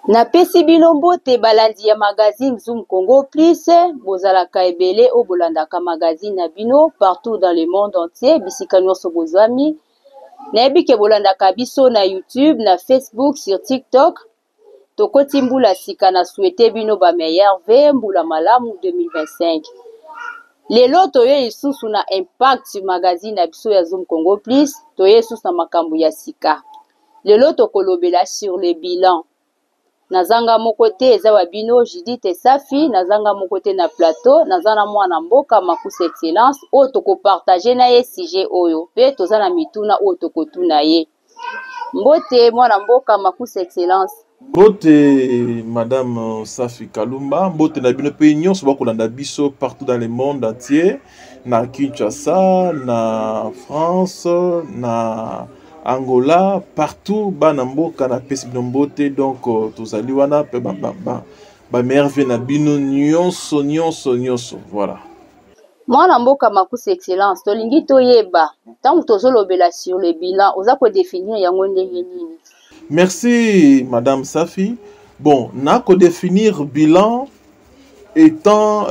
Napesi bino mbote balandi ya magazine Zoom Congo Plus, bozalaka ebele oyo bolandaka magazine na bino partout dans le monde entier, bisika nyonso bozwami. Nayebi ke bolandaka biso na YouTube, na Facebook, sur TikTok. Tokoti mbula sika na souhaite bino ba meilleurs vœux, mbula malamu 2025. Lelo toye lisusu na Impact magazine na biso ya Zoom Congo Plus, toye lisusu na makambo ya sika. Lelo tokolobela sur le bilan. Naza nga moko te, eza wa bino Judith Safi, naza nga moko te na plateau, naza na mwana mboka Makusa Excellence oyo tokopartage na ye sujet oyo pe toza na mituna oyo tokotuna ye. Mbote mwana mboka Makusa Excellence. Mbote madame Safi Kalumba, mbote na bino pe nyonso bakolanda biso partout dans le monde entier, na Kinshasa, na France, na Angola, partout bana mboka na pesi bino mbote. Donc tozali wana pe ba, ba, ba, ba merveille na bino nyonso nyonso nyonso, voilà. Mwana mboka Makusa Excellence, tolingi toyeba ntango tozolobela sur le bilan, oza kodefinir yango ndenge nini? Merci madame Safi. Bon, na kodefinir bilan étant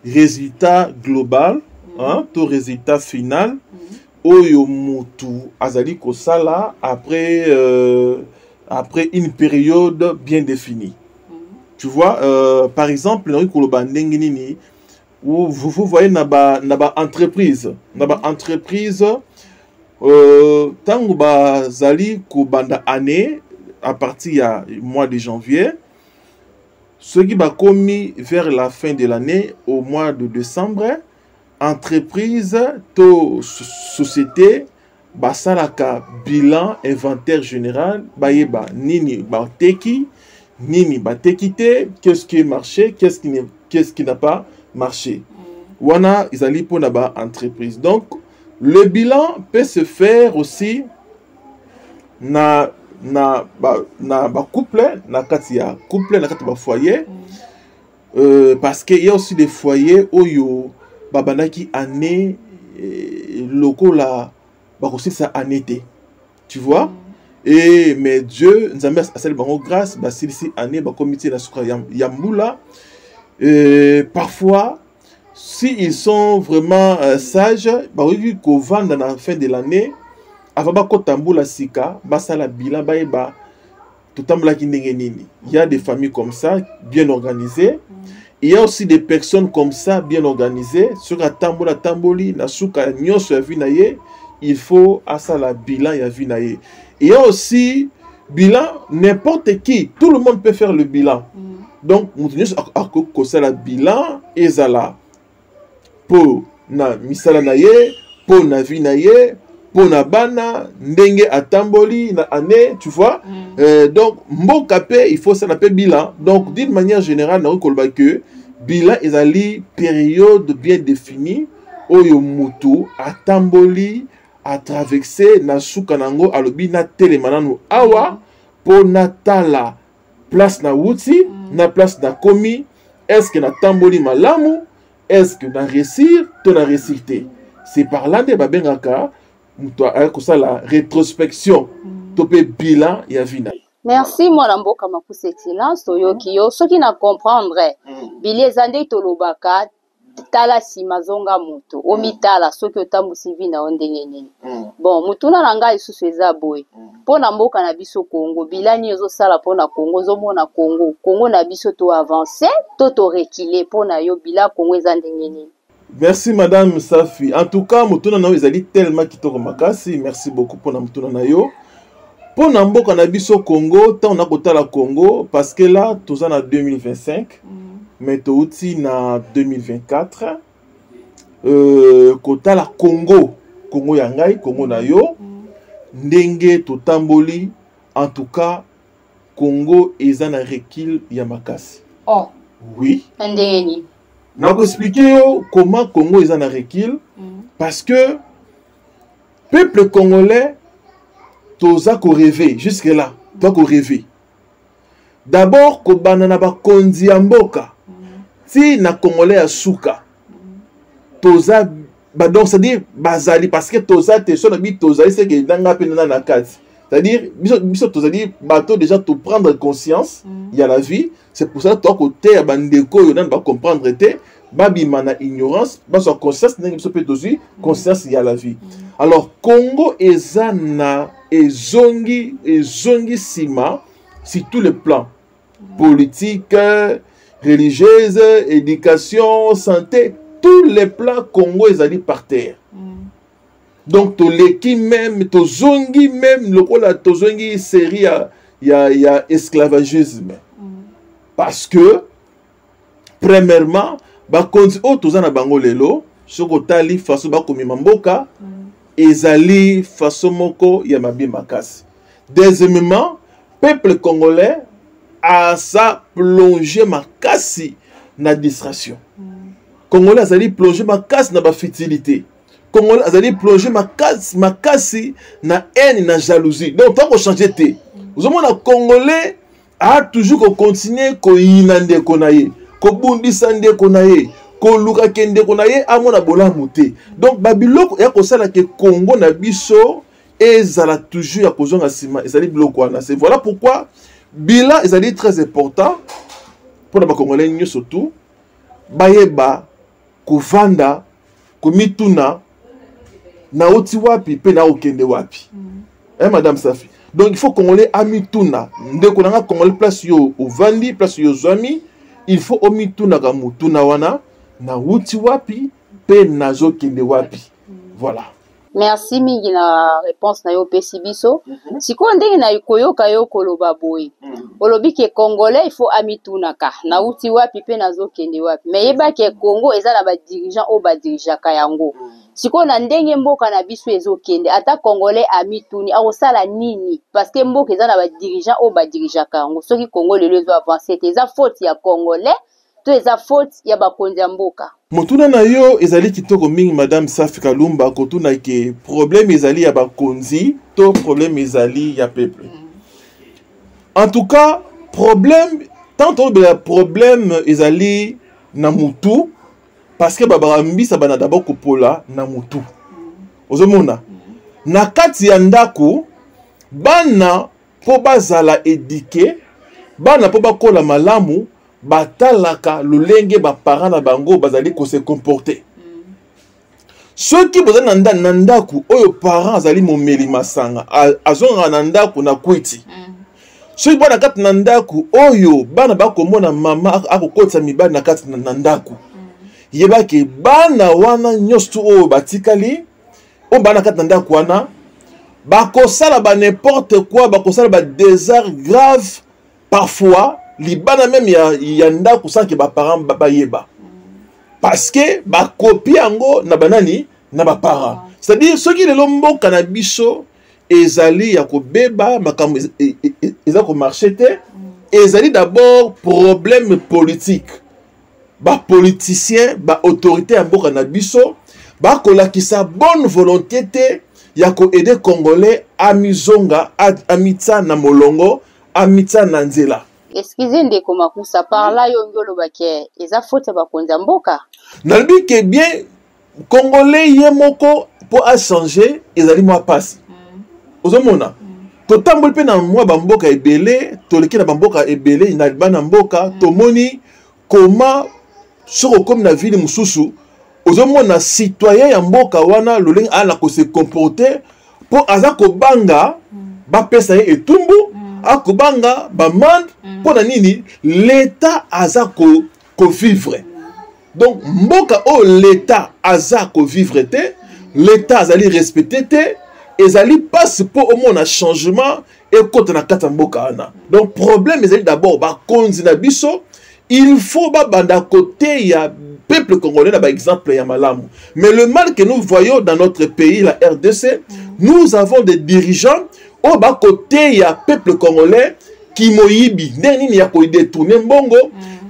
résultat global, hein, to résultat final oyo mutu azali kosala après une période bien définie. Tu vois, par exemple, nakoki koloba ndenge nini, où vous voyez na ba entreprise, tango bazali kobanda année à partir ya mois de janvier, soki bakomi vers la fin de l'année, au mois de décembre, entreprise to société basalaka bilan, inventaire général, bayeba nini bateki, nini bateki te, qu'est-ce qui marché, qu'est-ce qui n'a pas marché. Wana ezali mpona ba entreprise. Donc le bilan peut se faire aussi na ba couple, na kati ya couple, na kati ya ba foyer, parce que il y a aussi des foyers oyo babandaki année lokola bakosilisa année te, tu vois. Et mais Dieu, Nzambe asali bango grâce, basilisi année, bakomi ti na suka ya mbula. Et parfois, si ils sont vraiment sages, bakoki kovanda na fin de l'année avant bakota mbula sika, basala bilan, bayeba totambolaki ndenge nini. Il y a des familles comme ça, bien organisées. Il y a aussi des personnes comme ça, bien organisées. Soki atambola, atamboli na suka nyonso ya vie na ye, il faut asala bilan ya vie na ye. Il y a aussi bilan, n'importe qui, tout le monde peut faire le bilan. Donc moto nyonso akoki kosala bilan, ezala mpo na misala na ye, mpo na vie na ye, mpo na bana, ndenge atamboli na année, tu vois. Donc mboka mpe il faut sala mpe bilan. Donc d'une manière générale, nakoki koloba que bilan ezali période bien définie oyo mutu atamboli, atraverse, na suka nango alobi: natelema nanu awa mpo natala place na wuti, na place nakomi, est-ce que natamboli malamu, est-ce que na réussir to na réussir te. C'est par là nde babengaka moto aya kosala rétrospection to mpe bilan ya vie na ye. Merci mwana mboka Makusa Excellence, toyoki yo. Soki na comprendre, bilan eza nde tolobaka tala nsima, zonga moto, omitala soki otambusi vie na yo ndenge nini. Bon, motuna na ngai lisusu eza boye: mpo na mboka na biso Congo, bilan nini ozosala mpo na Congo? Ozomona Congo na biso, to avance to torecule? Mpo na yo, bilan Congo eza ndenge nini? Merci madame Safi. En tout cas, motuna na yo ezali tellement kitoko makasi. Merci beaucoup mpona motuna na yo mpo na mboka na biso Congo. Ntango nakotala Congo, parce que là toza na 2025, mais touti na 2024, kotala Congo, Congo ya ngai, Congo na yo, ndenge totamboli, en tout cas Congo eza na recul ya makasi. Oh. Oui. Na ndenge nini? Nakoexpliquer yo comment Congo eza na recul. Parce que peuple congolais toza korêver jusque là, toza korêver d'abord kobanda na bakonzi ya mboka ti na congolais ya suka. Toza ba, donc c'est-à-dire bazali, parce que toza te so na bi tozali seke nanga mpe nana na kati. C'est-à-dire biso, biso tozali bato déjà to prendre conscience ya la vie. C'est pour ça toa koteya bandeko oyo nanu bacomprendre te, babima na ignorance, bazwa conscience ndenge biso mpe tozwi conscience ya la vie. Alors Congo eza na ezongi ezongi nsima sur tous les plans, politique, religieuse, éducation, santé, tous les plans. Congo ezali par terre. Donc toleki même, tozongi même lokola tozongi série ya esclavagisme, parce que premièrement bakonzi oyo toza na bango lelo, soki otali façon bakomema mboka, ezali façon moko ya mabe makasi. Deuxièmement, peuple congolais aza plongé makasi na distraction. Congolais azali plongé makasi na bafutilité. Congolais azali plongé makasi makasi na haine, na jalousie. Donc toza kochange te. Ozomona Congolais a toujours kocontinue koyina ndeko na ye, kobundisa ndeko na ye, koluka ke ndeko na ye amona bolamu te. Donc babiloko ya kosala ke Congo na biso ezala toujours ya kozonga nsima, ezali biloko wana. C'est voilà pourquoi bilan ezali très important mpona Bacongolais nyonso tu bayeba kovanda, komituna: nauti wapi mpe naokende wapi? Eh, madame Safi, donc il faut Congolais amituna. Ndeko na nga Congolais, place yo ovandi, place yo ozwami, il faut omitunaka motuna wana: nauti wapi mpe nazokende wapi? Voilà. Merci mingi na réponse na yo opesi biso. Sikoyo, ndenge na koyoka yo koloba boye, olobi ke Congolais il faut amitunaka: nauti wapi mpe nazokende wapi? Mais yeba ke Congo eza na badirigeant oyo badirigeaka yango. Sikoyo, na ndenge mboka na biso ezokende, ata Congolais amituni, akosala nini? Parce que mboka eza na badirigeant oyo badirigeaka yango. Soki Congo lelo ezo avance te, eza faute ya Congolais to eza faute ya bakonzi ya mboka? Motuna na yo ezali kitoko mingi, madame Safi Kalumba. Kotuna ke problème ezali ya bakonzi to problème ezali ya peuple, en tout cas problème, tant tolobela problème ezali na mutu, parce que babaka mbisa bana d'abord kopola na mutu. Ozomona na kati ya ndako, bana mpo bazala éduqués, bana mpo bakola malamu, batalaka lolenge baparent na bango bazali kose comporter. Soki bozali na ndako oyo parent azali momeli masanga, azongaka na ndako na kwiti, soki bana kati na ndako oyo bana bakomona mama akokotisa mibali na kati na ndako, yebaki bana wana nyonso oyo batikali, oyo bana kati na ndako wana, bakosala ba n'importe quoi, bakosala ba désordre grave, parfois libana même ya ndako, sans ke baparent bayeba, parce que bakopi yango na banani? Na baparent. C'est-à-dire soki lelo mboka na biso ezali ya kobeba, makambo eza komarche te, ezali d'abord problème politique. Bapoliticien, baautorité ya mboka na biso bakolakisa bonne volonté te ya koaider Congolais amizonga, amitia na molongo, amitia na nzela. Excuse, ndeko Makusa, par là yo ngi olobaki eza faute ya bakonzi ya mboka? Nalobi ke bien, Congolais ye moko mpo achange ezali mwa mpasi. Ozomona totamboli mpe na mwa bamboka ebele, toleki na bamboka ebele na bana mboka, tomoni koma soki okomi na ville mosusu, ozomona citoyen ya mboka wana lolenge aya na kose comporter, mpo aza kobanga bapesa ye etumbu, akobanga baamende. Mpo na nini? L'État aza kovivre ko. Donc mboka oyo l'État aza kovivre te, l'État azali respecté te, ezali mpasi mpo omona changement ekota na kati ya mboka wana. Donc problème ezali d'abord bakonzi na biso. Il faut babanda koteya peuple congolais na baexemple ya malamu. Mais le mal que nous voyons dans notre pays, la RDC, nous avons des dirigeants oyo bakoteya peuple congolais kimoyibi, ndenge nini ya kodétourner mbongo,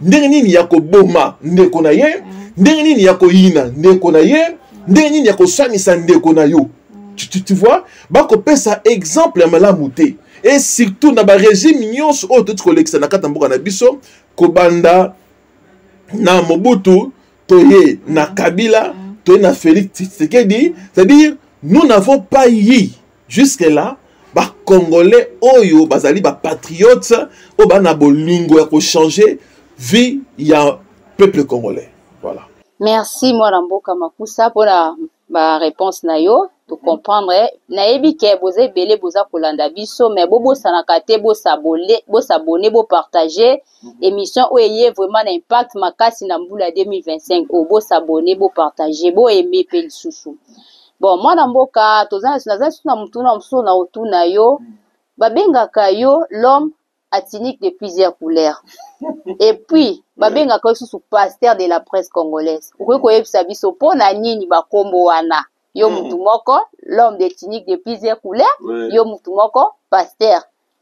ndenge nini ya koboma ndeko na ye, ndenge nini ya koyina ndeko na ye, ndenge nini ya koswanisa ndeko na yo. Tu vois, bakopesa exemple ya malamu te. Et surtout na barégime nyonso oyo toti kolekisa na kati ya mboka na biso, kobanda na Mobutu, toye na Kabila, toye na Félix Tshisekedi, c'est-à-dire nous n'avons pas eu jusque là Bacongolais oyo bazali bapatriote, oyo baa na bolingo ya kochanger vie ya peuple congolais. Voilà. Merci mwana mboka Makusa mpona baréponse na yo. Tocomprendre, nayebi ke boza ebele boza kolanda biso, mais bobosanaka te bosabonner, bopartager émission oyo eye vraiment na impact makasi na mbula ya 2025 oyo. Bosabonner, bopartager, boaimer mpe lisusu. Bon, mwana mboka, toza naza lisusu na motuna mosusu na otuna yo. Babengaka yo l'homme à tunique de plusieurs couleurs et puis babengaka yo lisusu pasteur de la presse congolaise. Okoki koyebisa biso mpo na nini bakombo wana? Yo mutu moko l'homme de tunique de plusieurs couleurs, yo mutu moko pasteur.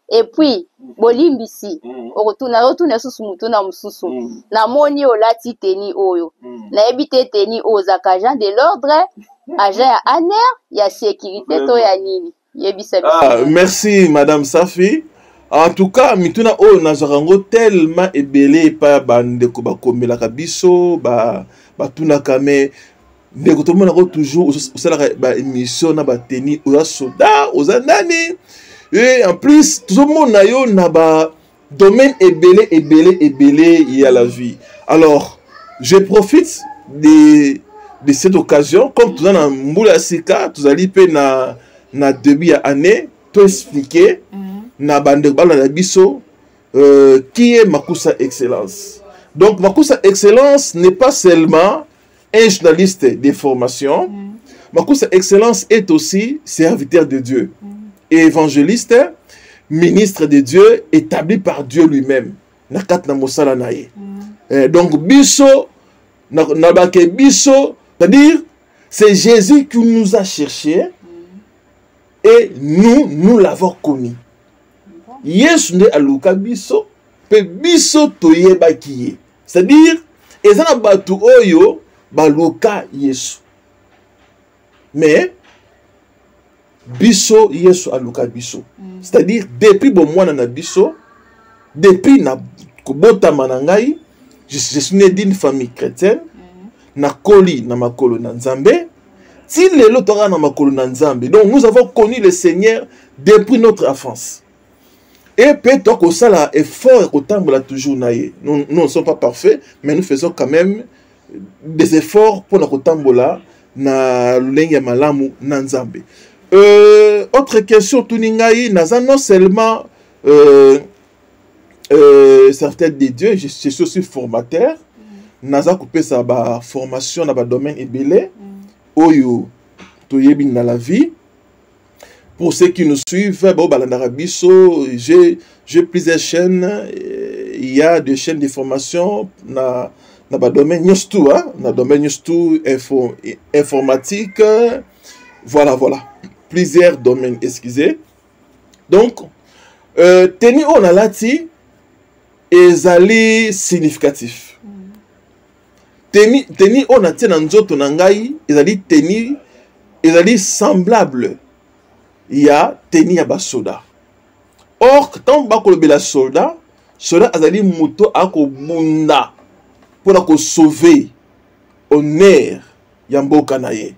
Et puis bolimbisi, okotuna, otuna lisusu motuna mosusu. Namoni olati tenue oyo, nayebi te tenue oyo ozalaka agent de l'ordre, agent ya ANR, ya sécurité to ya nini? Yebisa biso. Ah, merci madame Safi. En tout cas, mituna oyo nazwaka yango tellement ebele epai ya bandeko bakomelaka biso, batunaka: mais ndeko, tomonaka toujours osalaka baémission na batenue, oza soda, oza nani? Et en plus tozomona yo na badomaine ebele ebele ebele ya la vie. Alors je profite de cette occasion, comme toza na mbula ya sika, tozali mpe na début ya année, to expliquer na bandeko balanda biso qui est Makusa Excellence. Donc Makusa Excellence n'est pas seulement un journaliste de formation. Makusa Excellence est aussi serviteur de Dieu, évangéliste, ministre de Dieu, établi par Dieu lui-même na kati na mosala na ye. Donc biso na bake biso, c'est-à-dire c'est Jésus qui nous a cherché et nous, nous l'avons connu. Yesu nde aluka biso mpe biso toyebaki ye. C'est-à-dire eza na bato oyo baluka Yesu, mais biso Yesu aluka biso. C'est-à-dire depuis bomwana na biso, depuis na kobotama na ngai, je suis né d'une famille chrétienne. Nakoli na makolo na Nzambe, ti lelo toka na makolo na Nzambe. Donc nous avons connu le Seigneur depuis notre enfance et mpe tokosala effort ya kotambola toujours na ye. Nous, nous ne sommes pas parfaits, mais nous faisons quand même des efforts mpona kotambola na lolenge ya malamu na Nzambe. Autre question tuni ngai, naza non seulement serviteur de Dieu, je suis aussi formateur. Naza kopesa baformation na badomaine ebele oyo toyebi na la vie. Pour ceux qui nous suivent, bon, balandaka biso, j'ai plusieurs chaînes. Il y a des chaînes de formation na badomaine nyonso tu, hein, na domaine nyonso tu, informatique, voilà, plusieurs domaines, excusez. Donc tenue oyo nalati ezali significatif. Tenue oyo natie na nzoto na ngai ezali tenue, ezali semblable ya tenue ya basoda. Or ntango bakolobela soldat, soldat azali moto akobunda mpona kosauver honneur ya mboka na ye.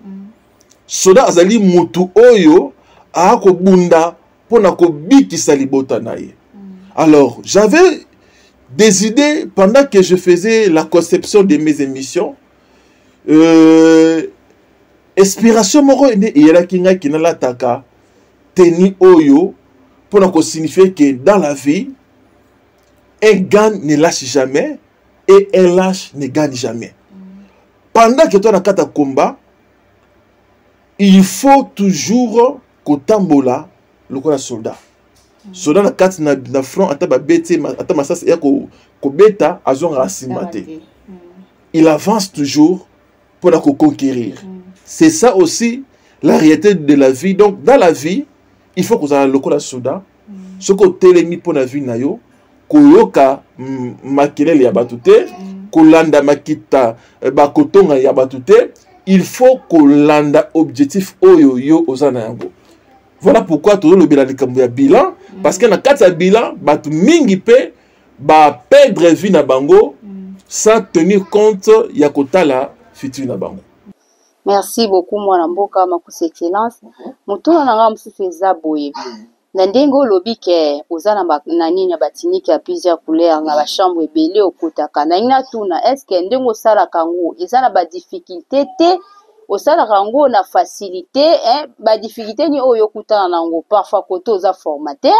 Soldat azali motu oyo akobunda mpona kobikisa libota na ye. Alors j'avais des idées pendant que je faisais la conception de mes émissions. Inspiration moko nde eyelaki ngai ke nalataka tenue oyo mpona kosignifier que dans la vie, un gagne ne lâche jamais et un lâche ne gagne jamais. Pendant que toi na kati ya combat, il faut toujours kotambola lokola soldat. Soldat na kati na front, ata babeti, ata masasi eya kobeta, azongaka nsima te, il avance toujours mpona koconquérir. C'est ça aussi la réalité de la vie. Donc dans la vie, il faut kozala lokola soldat. Soki otelemi mpo na vie na yo, koyoka makelele ya bato te, kolanda makita bakotonga ya bato te, il faut kolanda objectif oyo yo oza na yango. Voilà pourquoi tozolobela likambo ya bilan, parce que na kati ya bilan, bato mingi mpe baperdre vie na bango sans tenir compte ya kotala futur na bango. Merci beaucoup mwana mboka Makusa Excellence. Motuna na ngai mosusu eza boye. Na ndenge olobi ke oza na ba na nini na ba tunique ya plusieurs couleurs na ba chambre ebele okotaka, nalingi natuna est ce que ndenge osalaka yango eza na ba difficulte te? Osalaka yango na facilite hein? Ba difficulte nini oyo okutana na yango? Parfois kote oza formateur,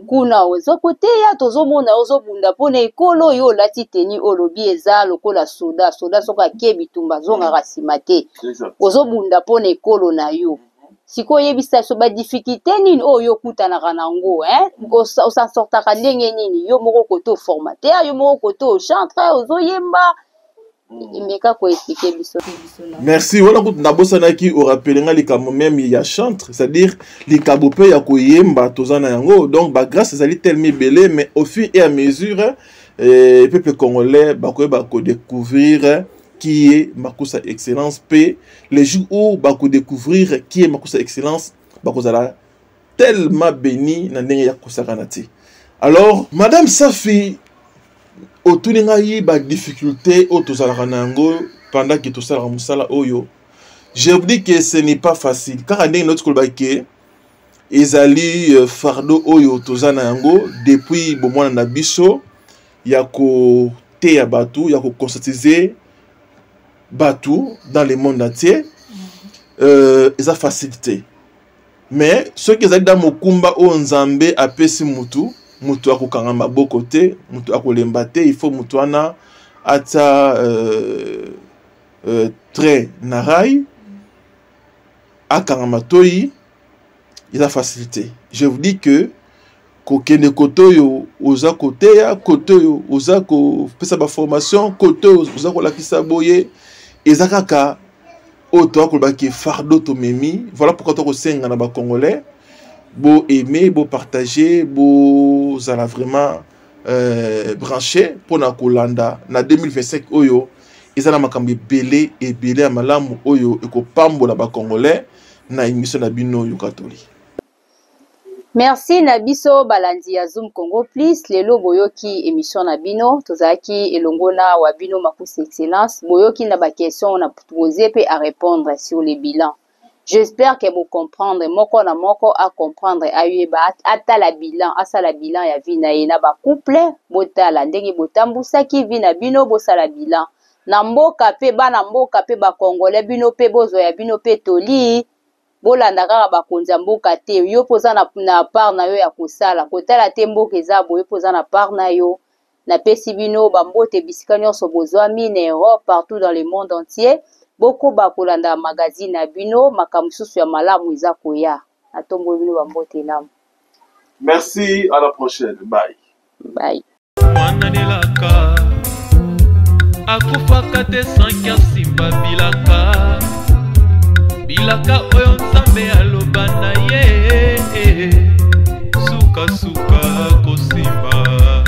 kuna oza koteya, tozomona yo ozobunda mpona ekolo, yo olati tenue oyo olobi eza lokola soda, soda soki ake bitumba azongaka nsima te, ozobunda mpona ekolo na yo. Sikoyo yebisa biso ba difficulte nini oyo yo okutanaka na yango hein? Osan sortaka ndenge nini yo moko kote oformateur, yo moko kote ochantre, ozoyemba, meka ko expliquer biso. Merci. Wana kutu nabosanaki orapele nga likambo meme ya chantre, c'est-à-dire likambo mpe ya koyemba toza na yango. Donc bagrâce ezali tellement ebele, mais au fur et à mesure peuple congolais bakoyeba kodécouvrir qui est Makusa Excellence. Mpe le jour où bakodécouvrir qui est Makusa Excellence, bakozala tellement béni na ndenge ya kosakana te. Alors madame Safi, otuni ngai badifficulté oyo tozalaka na yango pendant ke tosalaka mosala oyo. Je vous dis que ce n'est pas facile, kaka ndenge nauti koloba ke ezali fardeau oyo toza na yango depuis bomwana na biso, ya koteya bato, ya koconscientiser bato dans le monde entier. Eza facile te, mais soki ezali da mokumba oyo Nzambe apesi mutu, mutu akokanga maboko te, mutu akolemba te. Il faut mutu wana atia trait na rail, akanga matoi. Eza facile te. Je vous dis que kokende kote oyo oza koteya, kote oyo oza kopesa baformation, kote oyo oza kolakisa boye, eza kaka oyo toya kolobaki fardeau tomemi. Voilà pourquoi tokosenga na bacongolais bo aimer, bo partager, bozala vraiment branché mpona kolanda na 2025 oyo eza na makambo ebele ebele ya malamu oyo ekopambola bacongolais na émission na bino Yoka Toli. Merci na biso balandi ya Zoom Congo Plus. Lelo boyoki émission na bino, tozalaki elongo na wa bino Makusa Excellence. Boyoki na ba question na poser pe à répondre sur les bilans. J'espère que vous comprendre, moko na moko a comprendre, ayeba atala bilan, asala bilan ya vie na ye na ba couple, botala ndenge botambusaki vie na bino, bosala bilan. Na mboka pe bana mboka pe ba congolais, bino pe bozwa ya bino pe toli, bolanda kaka bakonzi ya mboka te. Yo mpo oza na part na yo ya kosala, kotala te mboka eza boye, mpo oza na part na yo. Napesi bino bambote bisika nyonso bozwami na Europe, partout dans le monde entier. Bokoba kolanda magazine na bino, makambo mosusu ya malamu eza koya. Natomboli bino bambote elamu. Merci, à la prochaine, bye. Bye. Mwana nelaka akufaka te sanki asimba bilaka, bilaka oyo Nzambe aloba na ye.